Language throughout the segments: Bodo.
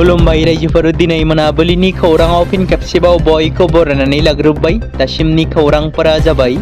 खुलुमबाय रायजोफोर दिनै मोनाबिलिनि खौराङाव फिन खेबसेबाव बयखौ बरायनानै लाग्रोबाय। दासिमनि खौरांफोरा जाबाय।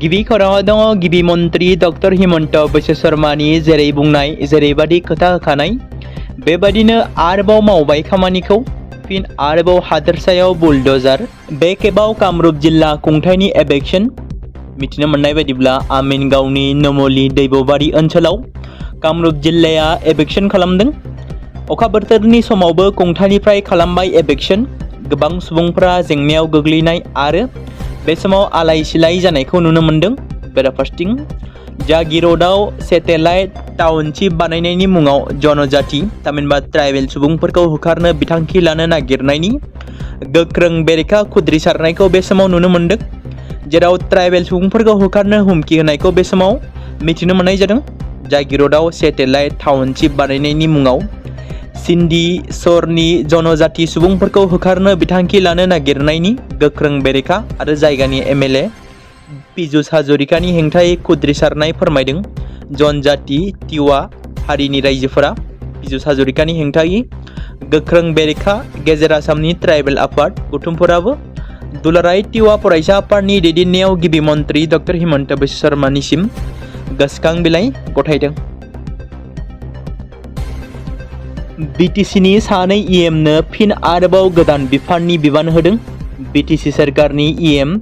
गिबि खौराङाव दङ गिबि मन्त्रि डक्टर हिमन्त बिश्व शर्मानि जेरै बुंनाय जेरैबादि खोथा होखानाय बेबादिनो आरोबाव मावबाय खामानिखौ। फिन आरोबाव हादोरसायाव बुलडोजार। बे खेबाव कामरुप जिल्ला खुंथायनि एबेक्शन। मिथिनो मोननाय बायदिब्ला आमिनगावनि नमोली दैबबारि ओनसोलाव कामरुप जिल्लाया एबेक्शन खालामदों। अखा बोथोरनि समावबो खुंथायनिफ्राय खालामबाय एबेक्शन। गोबां सुबुंफोरा जेंनायाव गोग्लैनाय आरो बे समाव आलाय सिलाय जानायखौ नुनो मोनदों। बेराफारसेथिं जागिर'डआव सेटेलाइट टाउनशिप बानायनायनि मुङाव जनजाति थामहिनबा ट्राइबेल सुबुंफोरखौ होखारनो बिथांखि लानो नागिरनायनि गोख्रों बेरेखा खुद्रिसारनायखौ बे समाव नुनो मोनदों। जेराव ट्राइबेल सुबुंफोरखौ होखारनो हुमखि होनायखौ बे समाव मिथिनो मोननाय जादों। जागिर'डआव सेटेलाइट टाउनशिप बानायनायनि मुङाव सिन्धी सरनि जनजाति सुबुंफोरखौ होखारनो बिथांखि लानो नागिरनायनि गोख्रों बेरेखा आरो जायगानि एमएलए पीयूष हाजरिकानि हेंथायै खुद्रिसारनाय फोरमायदों। जनजाति तिवा हारिनि रायजोफोरा पीयूष हाजरिकानि हेंथायै गोख्रों बेरेखा गेजेर आसामनि ट्राइबेल आफाद गौथुमफोराबो दुलाराय तिवा फरायसा आफादनि दैदेननायाव गिबि मन्त्रि डक्टर हिमन्त बिश्व शर्मानिसिम गोसोखां बिलाइ गथायदों। बीटीसीनि सानै ईएमनो फिन आरोबाव गोदान बिफाननि बिबान होदों। बीटीसी सोरखारनि ईएम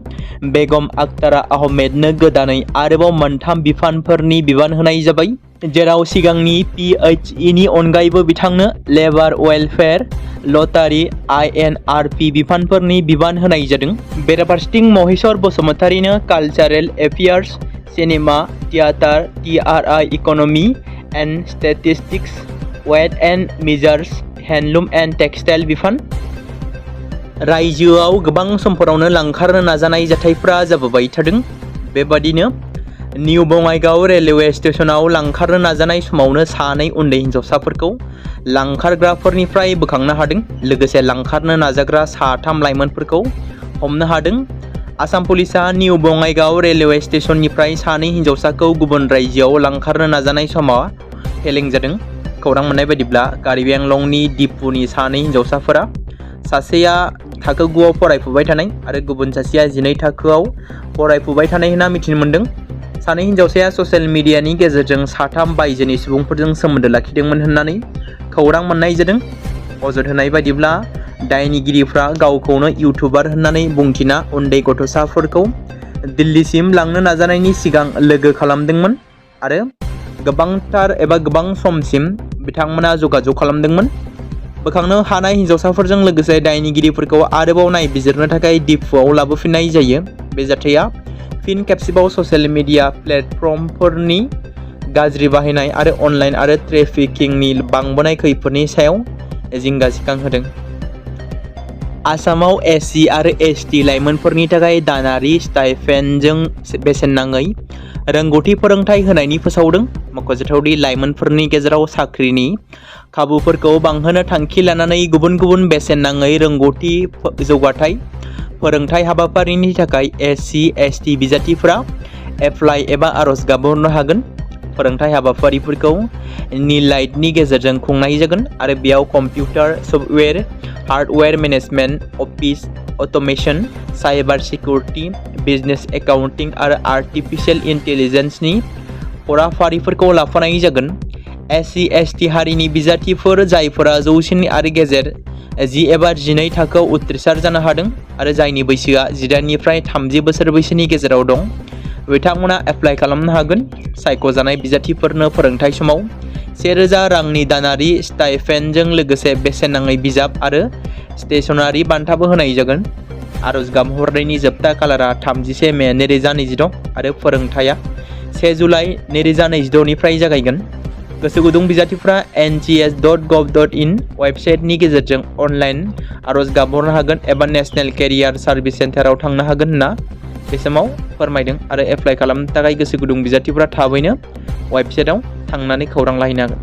बेगम आख्तारा आहमेदनो गोदानै आरोबाव मोनथाम बिफानफोरनि बिबान होनाय जाबाय। जेराव सिगांनि PHEनि अनगायैबो बिथांनो लेबार वेलफेयार लटारि INRP बिफानफोरनि बिबान होनाय जादों। बेराफारसेथिं महेश्वर बसुमतारीनो cultural affairs cinema theatre TRI economy and statistics weight and measures handloom and textile बिफान। रायजोआव गोबां समफोरावनो लांखारनो नाजानाय जाथायफ्रा जाबोबाय थादों। बेबादिनो निउ बङाइगाव रेलवे स्टेशनाव लांखारनो नाजानाय समावनो सानै उन्दै हिन्जावसाफोरखौ लांखारग्राफोरनिफ्राय बोखांनो हादों। लोगोसे लांखारनो नाजाग्रा साथाम लाइमोनफोरखौ हमनो हादों। आसाम पुलिसआ निउ बङाइगाव रेलवे स्टेशननिफ्राय सानै हिन्जावसाखौ गुबुन रायजोआव लांखारनो नाजानाय समाव फेलें जादों। खौरां मोननाय बायदिब्ला कार्बि आंलंनि डिपुनि सानै हिन्जावसाफोरा सासेया थाखो 9आव फरायफुबाय थानाय आरो गुबुन सासेया 12 थाखोआव फरायफुबाय थानाय होनना मिथिनो मोन्दों। सानै हिन्जावसाया ससियेल मिडियानि गेजेरजों साथाम बायजोनि सुबुंफोरजों सोमोन्दो लाखिदोंमोन होननानै खौरां मोननाय जादों। अजद होनाय बायदिब्ला दायनिगिरिफ्रा गावखौनो इउटुबार होननानै बुंथिना उन्दै गथ'साफोरखौ दिल्लीसिम लांनो नाजानायनि सिगां लोगो खालामदोंमोन आरो गोबां समसिम बिथांमोना जगाजग खालामदोंमोन। बोखांनो हानाय हिन्जावसाफोरजों लोगोसे दायनिगिरिफोरखौ आरोबाव नायबिजिरनो थाखाय डिपुआव लाबोफिननाय जायो। बे जाथाया फिन खेबसेबाव ससियेल मिडिया प्लेटफर्मफोरनि गाज्रि बाहायनाय आरो अनलाइन आरो ट्रेफिकिंनि बांबोनाय खैफोदनि सायाव जिंगा सिखांहोदों। आसामाव SC आरो ST लाइमोनफोरनि थाखाय दानारि स्टाइपेन्डजों बेसेन नाङै रोंगौथि फोरोंथाय होनायनि फोसावदों। मख'जाथावदि लाइमोनफोरनि गेजेराव साख्रिनि खाबुफोरखौ बांहोनो थांखि लानानै गुबुन गुबुन बेसेन नाङै रोंगौथि जौगाथाय फोरोंथाय हाबाफारिनि थाखाय SC ST बिजाथिफोरा एप्लाइ एबा आर'ज गाबहरनो हागोन। फोरोंथाय हाबाफारिफोरखौ निलाइटनि गेजेरजों खुंनाय जागोन आरो बेयाव computer software hardware management office automation cyber security business accounting आरो आर्टिफिशियेल इन्टेलिजेन्सनि फराफारिफोरखौ लाफानाय जागोन। SC ST हारिनि बिजाथिफोर जायफोरा जौसिन आरो गेजेर 10 एबा 12 थाखोआव उथ्रिसार जानो हादों आरो जायनि बैसोआ 18निफ्राय 30 बोसोर बैसोनि गेजेराव दं बिथांमोना एप्लाइ खालामनो हागोन। सायख'जानाय बिजाथिफोरनो फोरोंथाय समाव 1000 रांनि दानारि स्टाइपेन्डजों लोगोसे बेसेन नाङै बिजाब आरो स्टेशनारि बान्थाबो होनाय जागोन। आर'ज गाबहरनायनि जोबथा खालारा 31 मे 2026 आरो फोरोंथाया 1 जुलाइ 2026 निफ्राय जागायगोन। गोसो गुदुं बिजाथिफ्रा nhs.gov.in वेबसाइटनि गेजेरजों अनलाइन आर'ज गाबहरनो हागोन एबा नेशनेल केरियार सार्भिस सेन्टाराव थांनो हागोन होनना बे समाव फोरमायदों आरो एप्लाइ खालामनो थाखाय गोसो गुदुं बिजाथिफ्रा थाबैनो वेबसाइटआव थांनानै खौरां लाहैनो हागोन।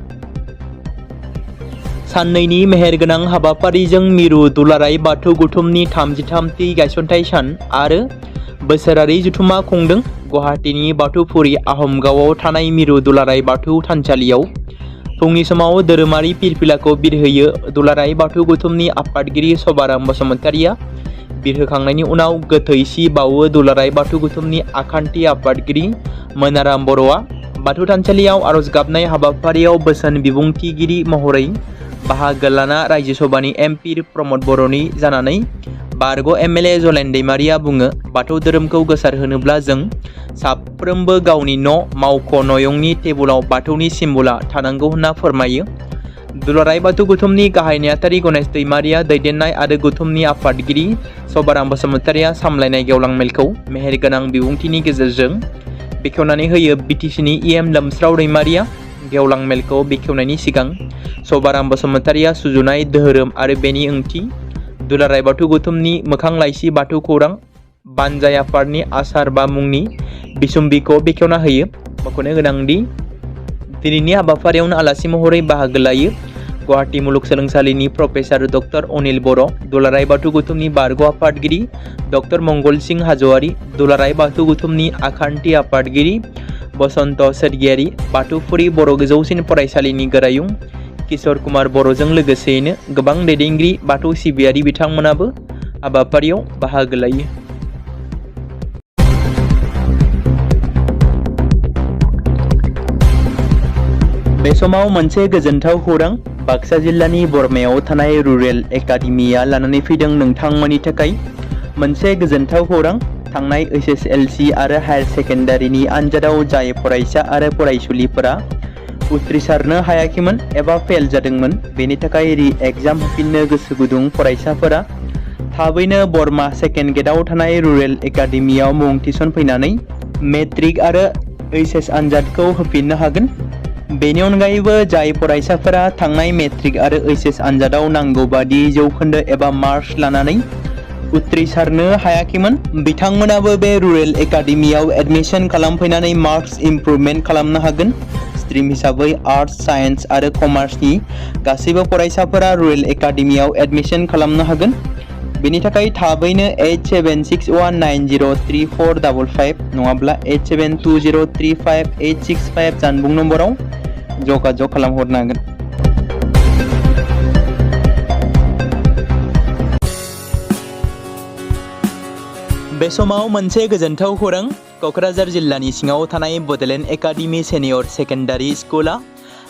साननैनि मेहेरगोनां हाबाफारिजों मिरु दुलाराय बाथौ गौथुमनि 33थि गायसनथाय सान आरो बोसोरारि जथुमा खुंदों। गुवाहाटीनि बाथौफुरि आहमगावआव थानाय मिरु दुलाराय बाथौ थानसालियाव फुंनि समाव धोरोमारि फिरफिलाखौ बिरहोयो दुलाराय बाथौ गौथुमनि आफादगिरि सभाराम बसुमतारिया। बिरहोखांनायनि उनाव गोथैसि बावो दुलाराय बाथौ गौथुमनि आखान्थि आफादगिरि मोनाराम बर'आ। बाथौ थानसालियाव आरज गाबनाय हाबाफारियाव बोसोन बिबुंथिगिरि महरै बाहागो लाना रायजो सभानि एमपि प्रमद बर'नि जानानै बारग' एमएलए जलेन दैमारिया बुङो, बाथौ धोरोमखौ गोसारहोनोब्ला जों साफ्रोमबो गावनि न' मावख' नयंनि टेबुलाव बाथौनि सिम्बला थानांगौ होनना फोरमायो। दुलाराय बाथौ गौथुमनि गाहाय नेहाथारि गणेश दैमारिया दैदेननाय आरो गौथुमनि आफादगिरि सभाराम बसुमतारिया सामलायनाय गेवलां मेलखौ मेहेरगोनां बिबुंथिनि गेजेरजों बेखेवनानै होयो। बिटिसिनि इएम लोमस्राव दैमारिया गेवलां मेलखौ बेखेवनायनि सिगां सभाराम बसुमतारिया सुजुनाय धोरोम आरो बेनि ओंथि, दुलाराय बाथौ गौथुमनि मोखां लाइसि बाथौ खौरां, बानजाय आफादनि आसार बा मुंनि बिसम्बिखौ बेखेवना होयो। मख'नो गोनांदि दिनैनि हाबाफारियावनो आलासि महरै बाहागो लायो गुवाहाटी मुलुगसोलोंसालिनि प्रफेसार डक्टर अनिल बर', दुलाराय बाथौ गौथुमनि बारग' आफादगिरि डक्टर मंगल सिंह हाज'वारि, दुलाराय बाथौ गौथुमनि आखान्थि आफादगिरि बसन्त सोरगियारि, बाथौफुरि बर' गोजौसिन फरायसालिनि गोरायुं किशोर कुमार बर'जों लोगोसेयैनो गोबां दैदेनगिरि बाथौ सिबियारि बिथांमोनाबो हाबाफारियाव बाहागो लायो। बे समाव मोनसे गोजोनथाव खौरां बाक्सा जिल्लानि बरमायाव थानाय रुरेल एकाडेमिया लानानै फैदों नोंथांमोननि थाखाय मोनसे गोजोनथाव खौरां। थांनाय एसएसएलसी आरो हायार सेकेन्डारिनि आनजादाव जाय फरायसा आरो फरायसुलिफोरा उथ्रिसारनो हायाखैमोन एबा फेल जादोंमोन, बेनि थाखाय रि एग्जाम होफिननो गोसो गुदुं फरायसाफोरा थाबैनो बरमा सेकेन्ड गेटआव थानाय रुरेल एकाडेमियाव मुं थिसनफैनानै मेट्रिक आरो एचएस आनजादखौ होफिननो हागोन। बेनि अनगायैबो जाय फरायसाफोरा थांनाय मेट्रिक आरो एचएस आनजादाव नांगौ बादि जौखोन्दो एबा मार्क्स लानानै उथ्रिसारनो हायाखैमोन, बिथांमोनाबो बे रुरेल एकाडेमियाव एडमिशन खालामफैनानै मार्क्स इमप्रुभमेन्ट खालामनो हागोन। स्ट्रिम हिसाबै आर्ट्स, साइन्स आरो कमार्सनि गासैबो फरायसाफोरा रुरेल एकाडेमियाव एडमिशन खालामनो हागोन। बेनि थाखाय थाबैनो 8761903455 नङाब्ला 8720358565 जानबुं नम्बराव जगाजग खालामहरनो हागोन। बे समाव मोनसे गोजोनथाव खौरां क'क्राझार जिल्लानि सिङाव थानाय बड'लेण्ड एकाडेमि सेनियर सेकेन्डारि स्कुला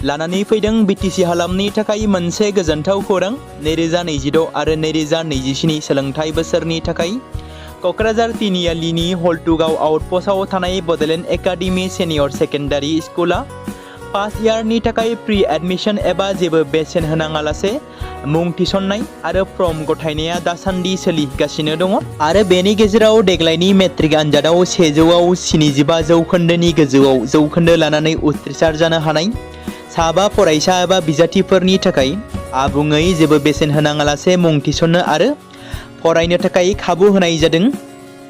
लानानै फैदों बिटिसि हालामनि थाखाय मोनसे गोजोनथाव खौरां। 2026 आरो 2027 सोलोंथाइ बोसोरनि थाखाय क'क्राझार तिनिआलिनि हल्टुगाव आउटपस्टआव थानाय बड'लेण्ड एकाडेमि सेनियर सेकेन्डारि स्कुला फार्स्ट इयारनि थाखाय प्रि एडमिशन एबा जेबो बेसेन होनाङालासे मुं थिसननाय आरो फर्म गथायनाया दासान्दि सोलिगासिनो दङ आरो बेनि गेजेराव देग्लायनि मेट्रिक आनजादाव 100आव 75 जौखोन्दोनि गोजौआव जौखोन्दो लानानै उथ्रिसार जानो हानाय साबा फरायसा एबा बिजाथिफोरनि थाखाय आबुङै जेबो बेसेन होनाङालासे मुं थिसननो आरो फरायनो थाखाय खाबु होनाय जादों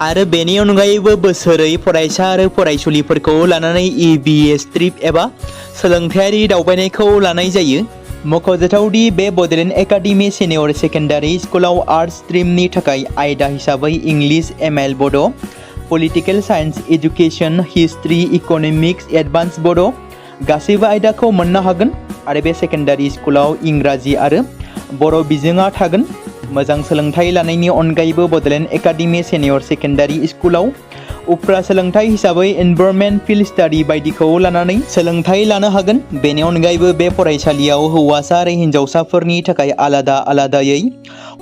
आरो बेनि अनगायैबो बोसोरै फरायसा आरो फरायसुलिफोरखौ लानानै EBS ट्रिप एबा सोलोंथायारि दावबायनायखौ लानाय जायो। मख'जाथावदि बे बड'लेण्ड एकाडेमि सेनियर सेकेन्डारि स्कुलाव आर्ट्स स्ट्रिमनि थाखाय आयदा हिसाबै इंलिश, ML बड', political science, education, history, economics, advance बड' गासैबो आयदाखौ मोननो हागोन आरो बे सेकेन्डारि स्कुलाव इंराजि आरो बर' बिजोङा थागोन। मोजां सोलोंथाइ लानायनि अनगायैबो बड'लेण्ड एकाडेमि सेनियर सेकेन्डारि स्कुलाव उफ्रा सोलोंथाइ हिसाबै एनभायरनमेन्ट, फिल्ड स्टाडि बायदिखौ लानानै सोलोंथाइ लानो हागोन। बेनि अनगायैबो बे फरायसालियाव हौवासा आरो हिन्जावसाफोरनि थाखाय आलादा आलादायै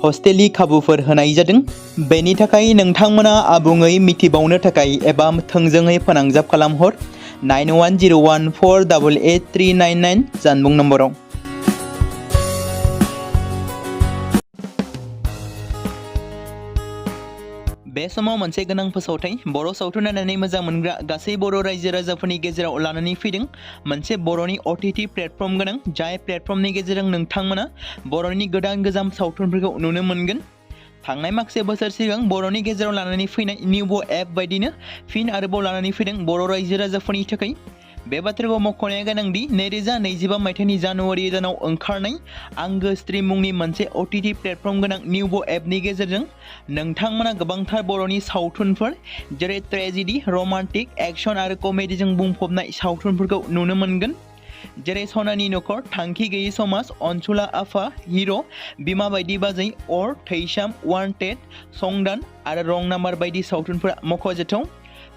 हस्टेलनि खाबुफोर होनाय जादों। बेनि थाखाय नोंथांमोना आबुङै मिथिबावनो थाखाय एबा थोंजोङै फोनांजाब खालामहर 9101488399 जानबुं नम्बराव। बे समाव मोनसे गोनां फोसावथाय बर' सावथुन नायनानै मोजां मोनग्रा गासै बर' रायजो राजाफोरनि गेजेराव लानानै फैदों मोनसे बर'नि OTT प्लेटफर्म गोनां, जाय प्लेटफर्मनि गेजेरजों नोंथांमोना बर'नि गोदान गोजाम सावथुनफोरखौ नुनो मोनगोन। थांनाय माखासे बोसोर सिगां बर'नि गेजेराव लानानै फैनाय निउबो एप बायदिनो फिन आरोबाव लानानै फैदों बर' रायजो राजाफोरनि थाखाय। बे बाथ्राखौ मख'नाया गोनांदि 2025 मायथाइनि जानुवारि दानाव ओंखारनाय आंगो स्ट्रिम मुंनि मोनसे OTT प्लेटफर्म गोनां निउबो एपनि गेजेरजों नोंथांमोना गोबांथार बर'नि सावथुनफोर जेरै ट्रेजेडि, रमान्टिक, एक्सन आरो कमेडिजों बुंफबनाय सावथुनफोरखौ नुनो मोनगोन। जेरै सनानि नखर, थांखि गैयै समाज, अनसुला आफा, हिर', बिमा बायदि बाजै, अर, थैसाम, वान्टेड, संदान आरो रं नाम्बार बायदि सावथुनफोरा मख'जाथाव।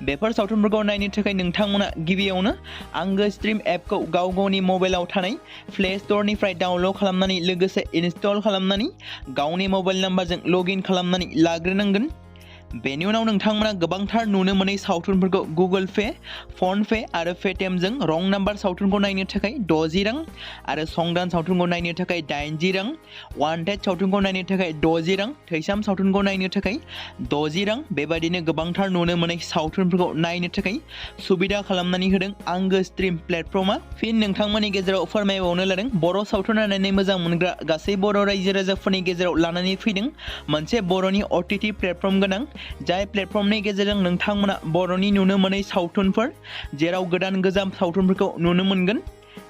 बेफोर सावथुनफोरखौ नायनो थाखाय नोंथांमोना गिबियावनो आंगो स्ट्रिम एपखौ गाव गावनि मबाइलाव थानाय प्ले स्ट'रनिफ्राय डाउनल'ड खालामनानै लोगोसे इनस्टल खालामनानै गावनि मबाइल नाम्बारजों लगइन खालामनानै लाग्रोनांगोन। बेनि उनाव नोंथांमोना गोबांथार नुनो मोनै सावथुनफोरखौ गुगोल पे, फन पे आरो पेटिएमजों रं नाम्बार सावथुनखौ नायनो थाखाय 60 रां आरो संदान सावथुनखौ नायनो थाखाय 80 रां, वान्टेड सावथुनखौ नायनो थाखाय 60 रां, थैसाम सावथुनखौ नायनो थाखाय 60 रां बेबायदिनो गोबांथार नुनो मोनै सावथुनफोरखौ नायनो थाखाय सुबिदा खालामनानै होदों आंगो स्ट्रिम प्लेटफर्मा। फिन नोंथांमोननि गेजेराव फोरमायबावनो लादों बर' सावथुन नायनानै मोजां मोनग्रा गासै बर' रायजो राजाफोरनि गेजेराव लानानै फैदों मोनसे बर'नि OTT प्लेटफर्म गोनां, जाय प्लेटफर्मनि गेजेरजों नोंथांमोना बर'नि नुनो मोनै सावथुनफोर जेराव गोदान गोजाम सावथुनफोरखौ नुनो मोनगोन।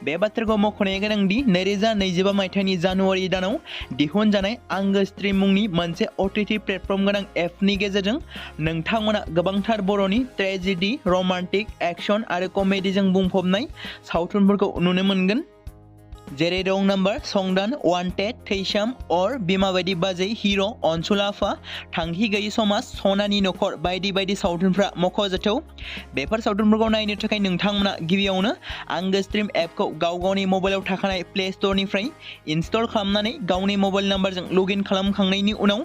बे बाथ्राखौ मख'नाया गोनांदि 2025 मायथाइनि जानुवारि दानाव दिहुनजानाय आंगो स्ट्रिम मुंनि मोनसे OTT प्लेटफर्म गोनां एपनि गेजेरजों नोंथांमोना गोबांथार बर'नि ट्रेजेडि, रमान्टिक, एक्शन आरो कमेडिजों बुंफबनाय सावथुनफोरखौ नुनो मोनगोन। जेरै रं नाम्बार, संदान, वान्टेड, थैसाम, अर, बिमा बायदि बाजै, हिर', अनसुला आफा, थांखि गैयै समाज, सनानि नखर बायदि बायदि सावथुनफ्रा मख'जाथाव। बेफोर सावथुनफोरखौ नायनो थाखाय नोंथांमोना गिबियावनो आंगो स्ट्रिम एपखौ गाव गावनि मबाइलाव थाखानाय प्ले स्ट'रनिफ्राय इनस्टल खालामनानै गावनि मबाइल नाम्बारजों लगइन खालामखांनायनि उनाव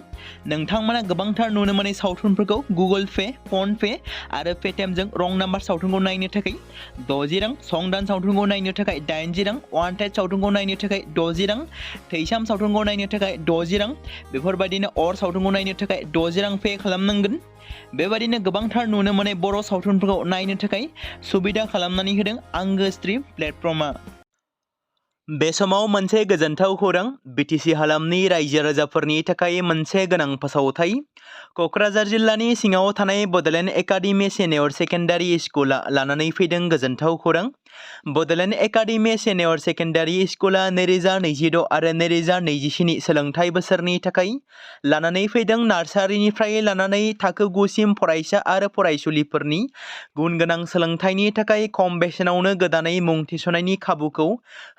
नोंथांमोना गोबांथार नुनो मोनै सावथुनफोरखौ गुगोल पे, फन पे आरो पेटिएमजों रं नाम्बार सावथुनखौ नायनो थाखाय 60 रां, संदान सावथुनखौ नायनो थाखाय 80 रां, वान्टेड सावथुनखौ नायनो थाखाय 60 रां, थैसाम सावथुनखौ नायनो थाखाय 60 रां बेफोरबायदिनो अर सावथुनखौ नायनो थाखाय 60 रां पे खालामनांगोन। बेबायदिनो गोबांथार नुनो मोनै बर' सावथुनफोरखौ नायनो थाखाय सुबिदा खालामनानै होदों आंगो स्ट्रिम प्लेटफर्मा। बे समाव मोनसे गोजोनथाव खौरां, BTC हालामनि रायजो राजाफोरनि थाखाय मोनसे गोनां फोसावथाय। क'क्राझार जिल्लानि सिङाव थानाय बड'लेण्ड एकाडेमि सिनियर सेकेन्डारि स्कुला लानानै फैदों गोजोनथाव खौरां। बड'लेण्ड एकाडेमि सिनियर सेकेन्डारि स्कुला 2026 आरो 2027 सोलोंथाइ बोसोरनि थाखाय लानानै फैदों नार्सारिनिफ्राय लानानै थाखो 9 सिम फरायसा आरो फरायसुलिफोरनि गुन गोनां सोलोंथाइनि थाखाय खम बेसेनावनो गोदानै मुं थिसननायनि खाबुखौ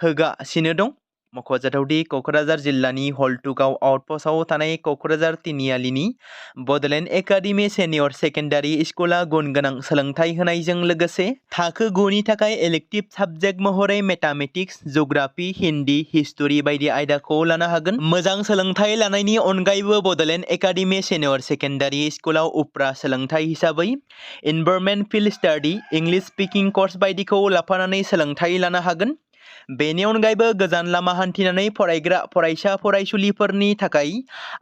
होगासिनो दं। मख'जाथावदि क'क्राझार जिल्लानि हल्टुगाव आउटपस्टआव थानाय क'क्राझार तिनिआलिनि बड'लेण्ड एकाडेमि सिनियर सेकेन्डारि स्कुला गुन गोनां सोलोंथाइ होनायजों लोगोसे थाखो 9 नि थाखाय इलेक्टिभ साबजेक्ट महरै मेथामेटिक्स, जिअ'ग्राफि, हिन्दी, हिस्टरि बायदि आयदाखौ लानो हागोन। मोजां सोलोंथाइ लानायनि अनगायैबो बड'लेण्ड एकाडेमि सिनियर सेकेन्डारि स्कुलाव उफ्रा सोलोंथाइ हिसाबै environment field study, English speaking course बायदिखौ लाफानानै सोलोंथाइ लानो हागोन। बेनि अनगायैबो गोजान लामा हान्थिनानै फरायग्रा फरायसा फरायसुलिफोरनि थाखाय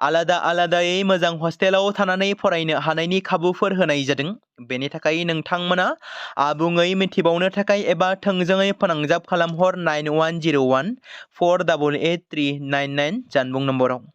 आलादा आलादायै मोजां हस्टेलाव थानानै फरायनो हानायनि खाबुफोर होनाय जादों। बेनि थाखाय नोंथांमोना आबुङै मिथिबावनो थाखाय एबा थोंजोङै फोनांजाब खालामहर 9101 488 399 जानबुं नम्बराव।